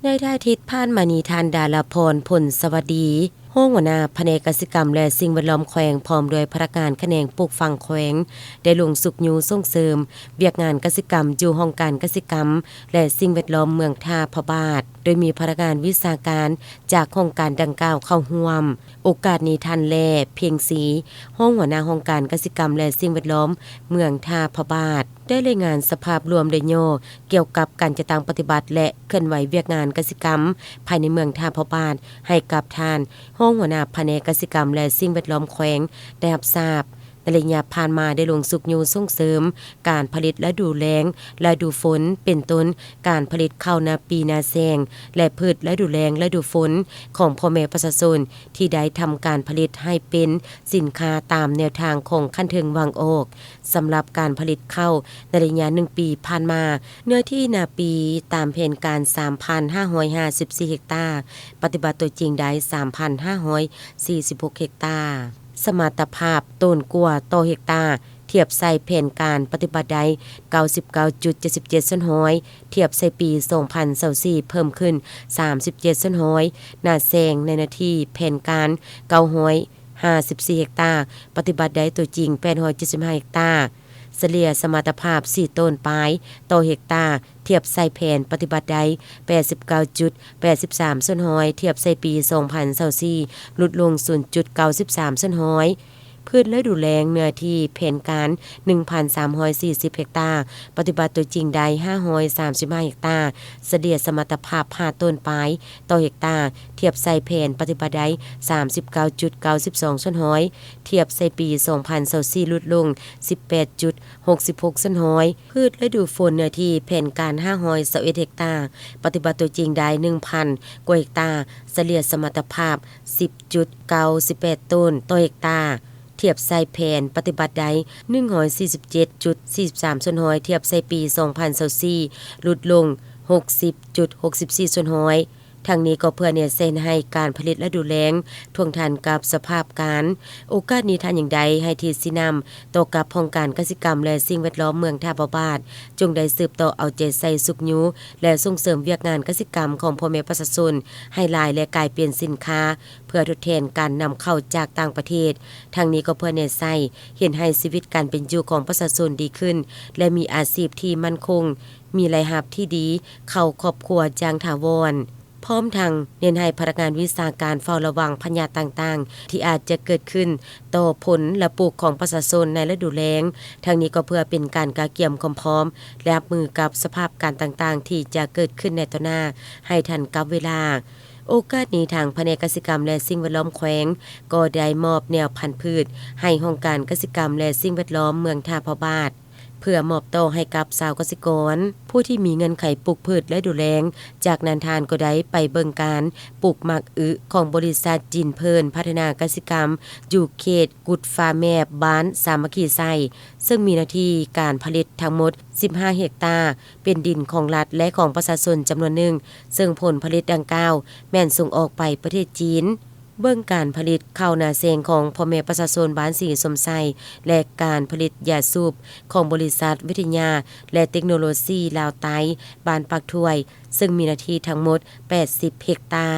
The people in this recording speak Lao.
ໃນທ້າຍທິດຜ່ານມານີ້, ທ່ານ ດາລາພອນ ພົນສະຫວັດດີ ຮອງຫົວໜ້າພະແນກກະສິກຳ ແລະ ສິ່ງແວດລ້ອມແຂວງ ພ້ອມດ້ວຍພະນັກງານຂະແໜງປູກຝັງແຂວງ ໄດ້ລົງຊຸກຍູ້ສົ່ງເສີມວຽກງານກະສິກຳ ຢູ່ຫ້ອງການກະສິກຳ ແລະ ສິ່ງແວດລ້ອມເມືອງທ່າພະບາດ, ໂດຍມີພະນັກງານວິຊາການຈາກຫ້ອງການດັ່ງກ່າວເຂົ້າຮ່ວມ. ໂອກາດນີ້, ທ່ານ ແລ່ ເພັງສີ ຮອງຫົວໜ້າຫ້ອງການກະສິກຳ ແລະ ສິ່ງແວດລ້ອມເມືອງທ່າພະບາດ ໄດ້ລາຍງານສະພາບລວມໂດຍຫຍໍ້ ກ່ຽວກັບການຈັດຕັ້ງປະຕິບັດ ແລະ ເຄື່ອນໄຫວວຽກງານກະສິກຳ ພາຍໃນເມືອງທ່າພະບາດ ໃຫ້ກັບທ່ານ ຮອງຫົວໜ້າພະແນກກະສິກຳ ແລະ ສິ່ງແວດລ້ອມແຂວງ ໄດ້ຮັບຊາບ. ໃນໄລຍະຜ່ານມາ ໄດ້ລົງຊຸກຍູ້ສົ່ງເສີມການຜະລິດລະດູແລ້ງ, ລະດູຝົນ, ເປັນຕົ້ນ ການຜະລິດເຂົ້ານາປີນາແຊງ ແລະ ພືດລະດູແລ້ງ, ລະດູຝົນ ຂອງພໍ່ແມ່ປະຊາຊົນ ທີ່ໄດ້ທຳການຜະລິດໃຫ້ເປັນສິນຄ້າຕາມແນວທາງຂອງຂັ້ນເທິງວາງອອກ. ສຳລັບການຜະລິດເຂົ້າໃນໄລຍະໜຶ່ງປີຜ່ານມາ, ເນື້ອທີ່ນາປີຕາມແຜນການສາມພັນຫ້າຮ້ອຍຫ້າສິບສີ່ເຮັກຕາ, ປະຕິບັດຕົວຈິງໄດ້ສາມພັນຫ້າຮ້ອຍສີ່ສິບຫົກເຮັກຕາ. ສະມັດຕະພາບໂຕນກົວຕໍ່ເຮັກຕາ ທຽບໃສ່ແຜນການປະຕິບັດໄດ້ເກົ້າສິບເກົ້າຈຸດເຈັດສິບເຈັດສ່ວນຮ້ອຍ, ທຽບໃສ່ປີສອງພັນຊາວສີ່ ເພີ່ມຂຶ້ນສາມສິບເຈັດສ່ວນຮ້ອຍ. ນາແຊງໃນເນື້ອທີ່ແຜນການເກົ້າຮ້ອຍຫ້າສິບສີ່ເຮັກຕາ, ປະຕິບັດໄດ້ຕົວຈິງແປດຮ້ອຍເຈັດສິບຫ້າເຮັກຕາ, ສະເລ່ຍສະມັດຕະພາບສີ່ໂຕນປາຍຕໍ່ເຮັກຕາ, ທຽບໃສ່ແຜນປະຕິບັດໄດ້ແປດສິບເກົ້າຈຸດແປດສິບສາມສ່ວນຮ້ອຍ, ທຽບໃສ່ປີສອງພັນຊາວສີ່ ຫຼຸດລົງສູນຈຸດເກົ້າສິບສາມສ່ວນຮ້ອຍ. ພືດລະດູແລ້ງ, ເນື້ອທີ່ແຜນການໜຶ່ງພັນສາມຮ້ອຍສີ່ສິບເຮັກຕາ, ປະຕິບັດຕົວຈິງໄດ້ຫ້າຮ້ອຍສາມສິບຫ້າເຮັກຕາ, ສະເລ່ຍສະມັດຕະພາບຫ້າໂຕນປາຍຕໍ່ເຮັກຕາ, ທຽບໃສ່ແຜນປະຕິບັດໄດ້ສາມສິບເກົ້າຈຸດເກົ້າສິບສອງສ່ວນຮ້ອຍ, ທຽບໃສ່ປີສອງພັນຊາວສີ່ ຫຼຸດລົງສິບແປດຈຸດຫົກສິບຫົກສ່ວນຮ້ອຍ. ພືດລະດູຝົນ, ເນື້ອທີ່ແຜນການຫ້າຮ້ອຍຊາວເອັດເຮັກຕາ, ປະຕິບັດຕົວຈິງໄດ້ໜຶ່ງພັນກວ່າເຮັກຕາ, ສະເລ່ຍສະມັດຕະພາບສິບຈຸດເກົ້າສິບແປດໂຕນຕໍ່ເຮັກຕາ, ທຽບໃສ່ແຜນປະຕິບັດໄດ້ໜຶ່ງຮ້ອຍສີ່ສິບເຈັດຈຸດສີ່ສິບສາມສ່ວນຮ້ອຍ, ທຽບໃສ່ປີສອງພັນຊາວສີ່ ຫຼຸດລົງຫົກສິບຈຸດຫົກສິບສີ່ສ່ວນຮ້ອຍ. ທັງນີ້ກໍເພື່ອແນໃສ່ໃຫ້ການຜະລິດລະດູແລ້ງທ່ວງທັນກັບສະພາບການ. ໂອກາດນີ້, ທ່ານຍັງໄດ້ໃຫ້ທິດຊີ້ນຳຕໍ່ກັບຫ້ອງການກະສິກຳ ແລະ ສິ່ງແວດລ້ອມເມືອງທ່າພະບາດ ຈົ່ງໄດ້ສືບຕໍ່ເອົາໃຈໃສ່ຊຸກຍູ້ ແລະ ສົ່ງເສີມວຽກງານກະສິກຳຂອງພໍ່ແມ່ປະຊາຊົນໃຫ້ຫຼາຍ ແລະ ກາຍເປັນສິນຄ້າ ເພື່ອທົດແທນການນຳເຂົ້າຈາກຕ່າງປະເທດ. ທັງນີ້ກໍເພື່ອແນໃສ່ເຮັດໃຫ້ຊີວິດການເປັນຢູ່ຂອງປະຊາຊົນດີຂຶ້ນ ແລະ ມີອາຊີບທີ່ໝັ້ນຄົງ, ມີລາຍຮັບທີ່ດີເຂົ້າຄອບຄົວຢ່າງຖາວອນ. ພ້ອມທັງເນັ້ນໃຫ້ພະນັກງານວິຊາການເຝົ້າລະວັງພະຍາດຕ່າງໆ ທີ່ອາດຈະເກີດຂຶ້ນຕໍ່ຜົນລະປູກຂອງປະຊາຊົນໃນລະດູແລ້ງ. ທັງນີ້ກໍເພື່ອເປັນການກະກຽມຄວາມພ້ອມ ແລະ ຮັບມືກັບສະພາບການຕ່າງໆ ທີ່ຈະເກີດຂຶ້ນໃນຕໍ່ໜ້າໃຫ້ທັນກັບເວລາ. ໂອກາດນີ້, ທາງພະແນກກະສິກຳ ແລະ ສິ່ງແວດລ້ອມແຂວງ ກໍໄດ້ມອບແນວພັນພືດໃຫ້ຫ້ອງການກະສິກຳ ແລະ ສິ່ງແວດລ້ອມເມືອງທ່າພະບາດ ເພື່ອມອບຕໍ່ໃຫ້ກັບຊາວກະສິກອນຜູ້ທີ່ມີເງື່ອນໄຂປູກພືດລະດູແລ້ງ. ຈາກນັ້ນ, ທ່ານກໍໄດ້ໄປເບິ່ງການປູກໝາກອຶຂອງບໍລິສັດຈີນເພີນພັດທະນາກະສິກຳ ຢູ່ເຂດກຸດຟ້າແມບ ບ້ານສາມັກຄີໄຊ, ເຊິ່ງມີເນື້ອທີ່ການຜະລິດທັງໝົດສິບຫ້າເຮັກຕາ, ເປັນດິນຂອງລັດ ແລະ ຂອງປະຊາຊົນຈຳນວນໜຶ່ງ, ເຊິ່ງຜົນຜະລິດດັ່ງກ່າວແມ່ນສົ່ງອອກໄປປະເທດຈີນ. ເບິ່ງການຜະລິດເຂົ້ານາແຊງຂອງພໍ່ແມ່ປະຊາຊົນບ້ານສີສົມໄຊ ແລະ ການຜະລິດຢາສູບຂອງບໍລິສັດວິທະຍາ ແລະ ເຕັກໂນໂລຊີລາວໃຕ້ ບ້ານປາກຖ້ວຍ, ເຊິ່ງມີເນື້ອທີ່ທັງໝົດແປດສິບເຮັກຕາ.